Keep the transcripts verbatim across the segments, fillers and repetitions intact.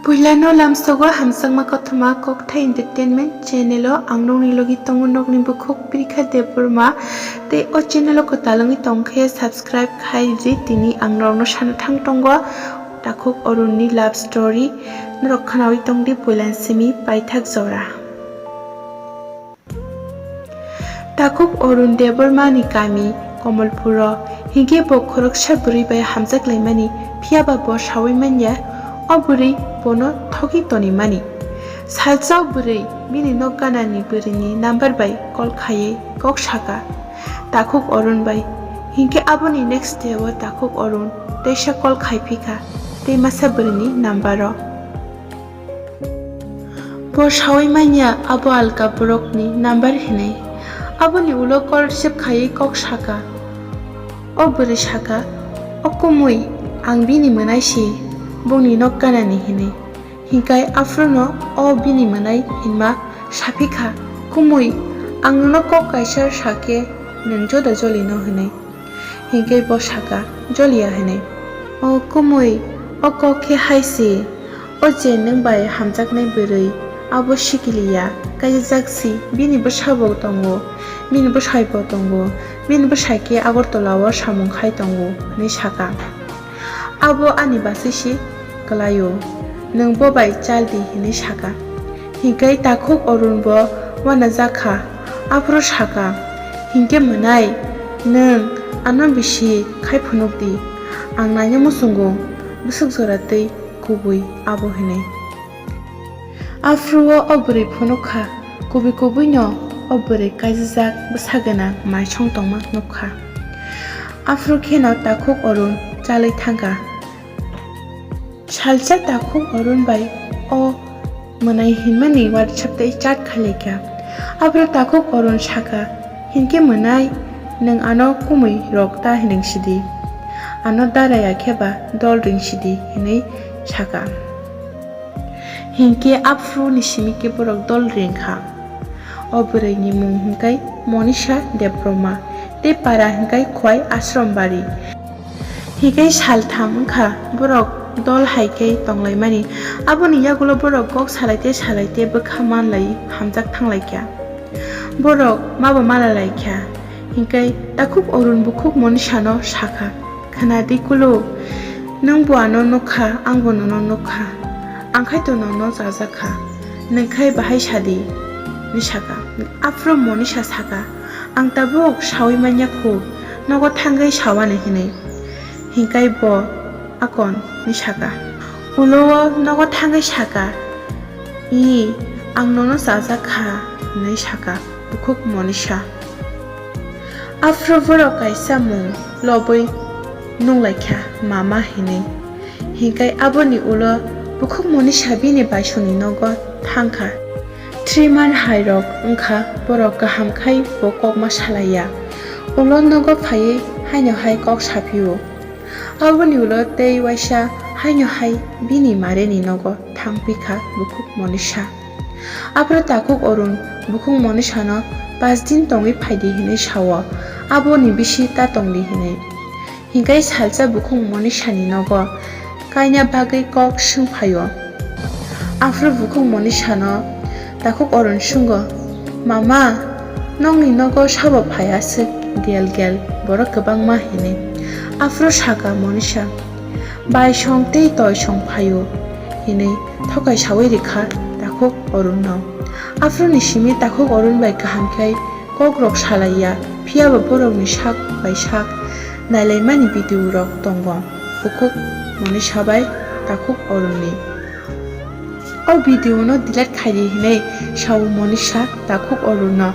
Puilano lamsogo hamjakma kothoma Kokthai Entertainment channel o ang nokni logi tongo nokni bukhuk Pirikha Debbarma. Tei o channel o kwtal wngwi tongkhe subscribe khai di, tini ang norokno sana thang tongo Takhuk Arun ni love story. Norok khwnawi tongdi puilan simi paithak jora. Takhuk Arun Debbarma ni kami Komolpuro, hinkhe bo khoroksa bwrwi bai hamjak laimani, phiyaba bo sawi manya, o bwrwi bono thogwi tonimani. Salsa o bwrwi bini nok ganani bwrwini number bai call khaiwi kok saka Takhuk Arun bai, hinkhe aboni next day o Takhuk Arun teisa call khaiphikha tei masa bwrwini number o. Bo sawi manya abo alka borokni number hinwi. Aboni ulo call receive khaiwi kok saka. O bwrwi saka, "O kumui, ang bini mwnai si, bongni nok ganani," hinwi. Hinkai aphuru no o bini mwnai hinma saphikha, "Kumui, ang nono kok kaisa sakhe nwng joda jolino," hinwi. Hinkhe bo saka, "Joliya," hinwi. "O kumui, o kok khe hai si, o je nwng bai hamjaknai bwrwi, abo sikiliya, kaijak si, bini bwsa bo tongo, bini bwsai bo tongo, bini bwsai khe Agartala o samung khai tongo," hinwi saka. "Abo ani basi si kwlaio, nwng bo bai chal di," hinwi saka. Hinkhe Takhuk Arun bo uanajak kha, aphuru saka, "Hinkhe mwnai, nwng ano bisi khai phunuk di, ang naina muchungo bwswk jora tei kubui abo," hinwi. Aphuru o bwrwi phunuk kha, kubui kubui no o bwrwi kaijak bwsa gwnang maisong tongma nuk kha. Aphuru kheno Takhuk Arun chalwi thang kha. Salsa Takhuk Arun bai o mwnai hinmani WhatsApp tei chat khailai kha. Aphuru Takhuk Arun saka, "Hinkhe mwnai, nwng ano kumui rok ta hinwi sidi, ano daraya khe ba dol ring sidi," hinwi saka. Hinkhe aphuru ni simi khe borok dol ring kha. O bwrwi ni mung hwnkhe Monisha Debbarma tei para hwnkhe Khowai Ashram Bari. Hinkhe sal tham wngkha borok dol hai khe tonglaimani. Aboni yagulo borok kok salai tei salai tei bwkha manlai hamjak thanglai kha. Borok ma bo mala lai kha. Hinkhe Takhuk Arun bukhuk Monisha no sakha, "Khna di kulo, nwng bo ano nuk kha, ang bo nono nuk kha. Ang khai to nono chajak kha. Nwng khai bahai sa di," hinwi saka. Aphuru Monisha saka, "Ang tabuk sawi manya khu, nogo thangwi sawani," hinwi. Hinkai bo, "Akon," hinwi saka. Ulo o nogo thangwi saka, "I, ang nono chajak kha," hinwi saka bukhuk Monisha. Aphuru borok kaisa mung lobwi nunglai kha, "Mama," hinwi. Hinkai aboni ulo bukhuk Monisha bini baisongni nogo thang kha. Three month hai rok wng kha, borok kaham khai bo kokma salai ya. Ulo nogo phaiwi haino hai kok saphio. Aboni ulo tei waisa haino hai bini mareni nogo thangpi kha bukhuk Monisha. Aphuru Takhuk Arun bukhuk Monisha no, "Paanch din tongwi phai di," hinwi sao. Aboni bisi ta tong di hinwi. Hinkhe salsa bukhuk Monisha ni nogo kaina bagwi kok swng phaio. Aphuru bukhuk Monisha no Takhuk Arun swngo, "Mama, nokni nogo sabo phai aswk gel gel borok kwbangma," hinwi. Aphuru saka Monisha, "Baisong tei toisong phaio," hinwi thokai sawi rikha Takhuk Arun no. Aphuru ni simi Takhuk Arun bai kaham khe kokrok salai ya, phiya bo borokni sak bai sak nailaimani video rok tongo, bukhuk Monisha bai Takhuk Arun ni. O video no delete khai di hinwi sao Monisha Takhuk Arun no.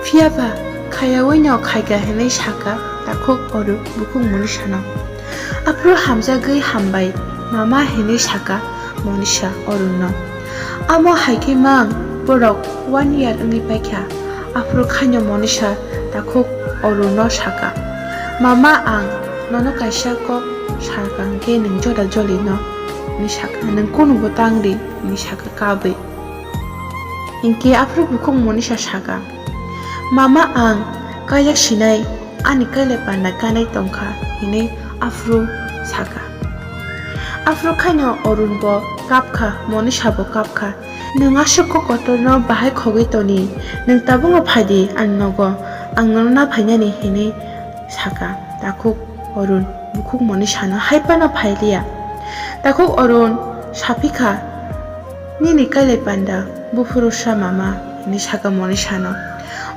Phiya ba khayawi no khaika hinwi saka Takhuk Arun bukhuk Monisha no. Aphuru hamjagwi hambai mama hinwi saka Monisha Arun no. Amo hai khe mang borok one year wngwi paikha. Aphuru khaino Monisha Takhuk Arun no saka, "Mama, ang nono kaisa kok sakha, hwnkhe nwng joda joli no," hinwi saka, "Nwng kunu bo tang di," hinwi saka kabwi. Hinkhe aphuru bukhuk Monisha saka, "Mama, ang kaijak sinai, ani kailai panda kanai tongkha," hinwi aphuru saka. Aphuru khaino Arun bo kap kha, Monisha bo kap kha. "Nwng aswk kok kotorno bahai khogwi toni, nwng tabukno phai di ani nogo, ang nono na phainani," hinwi saka. Takhuk Arun bukhuk Monisha no hai phano phai liya. Takhuk Arun saphi kha, "Nini kailai panda buphuru sa mama," hinwi saka Monisha no.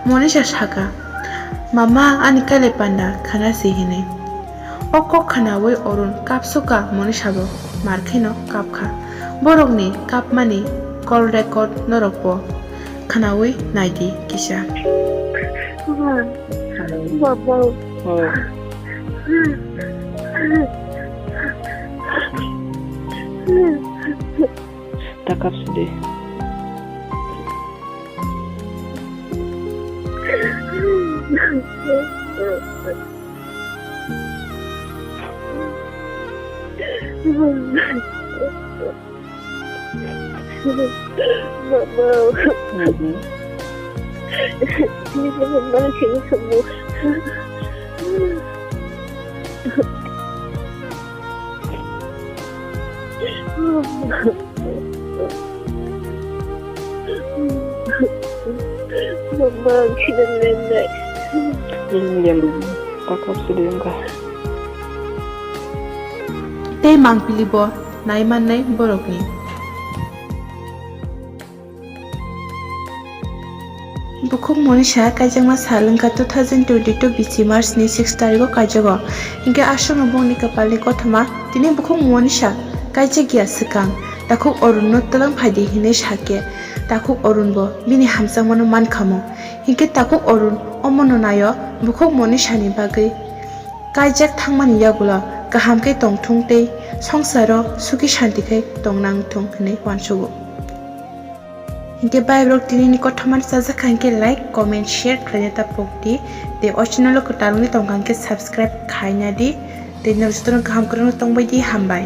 Monisha saka, "Mama, ani kailai panda khana si," hinwi. O kok khnaui Arun kapsukha, Monisha bo mar kheno kap kha. Borokni kapmani call record norok bo khnaui nai di kisa. Baba. Oh. Ta kap sidi. Mama. Mhm. Mama, sini semua. Mama, ang kinanlenai. Hindi, mama. Takap sudengka. Tei mangpili bo nai mannai borokni. Bukhuk Monisha kaijakma sal wngkha two thousand twenty-two bisi March ni six tarigo kaijago. Hinkhe aswkno bongni kwpalni kothoma tini bukhuk Monisha kaijak ya swkang, takhuk Arunno twlang phaidi hinwi sakhe, takhuk Arun bo bini hamjakmano mankhamu. Hinkhe takhuk Arun omono naio bukhuk Monishani bagwi kaijak thangmani yagulo kaham khe tongthung tei songsaro suki shanti khe tongnang thung hinwi uansugo. Hinkhe bhai borok tinini kothoma chajak kha hinkhe like, comment, share khlaina ta pokdi. Tei o channel o kwtal wngwi tongkha hinkhe subscribe khaina di. Tei norok jotono kaham kwrwngno tongbai di, hambai.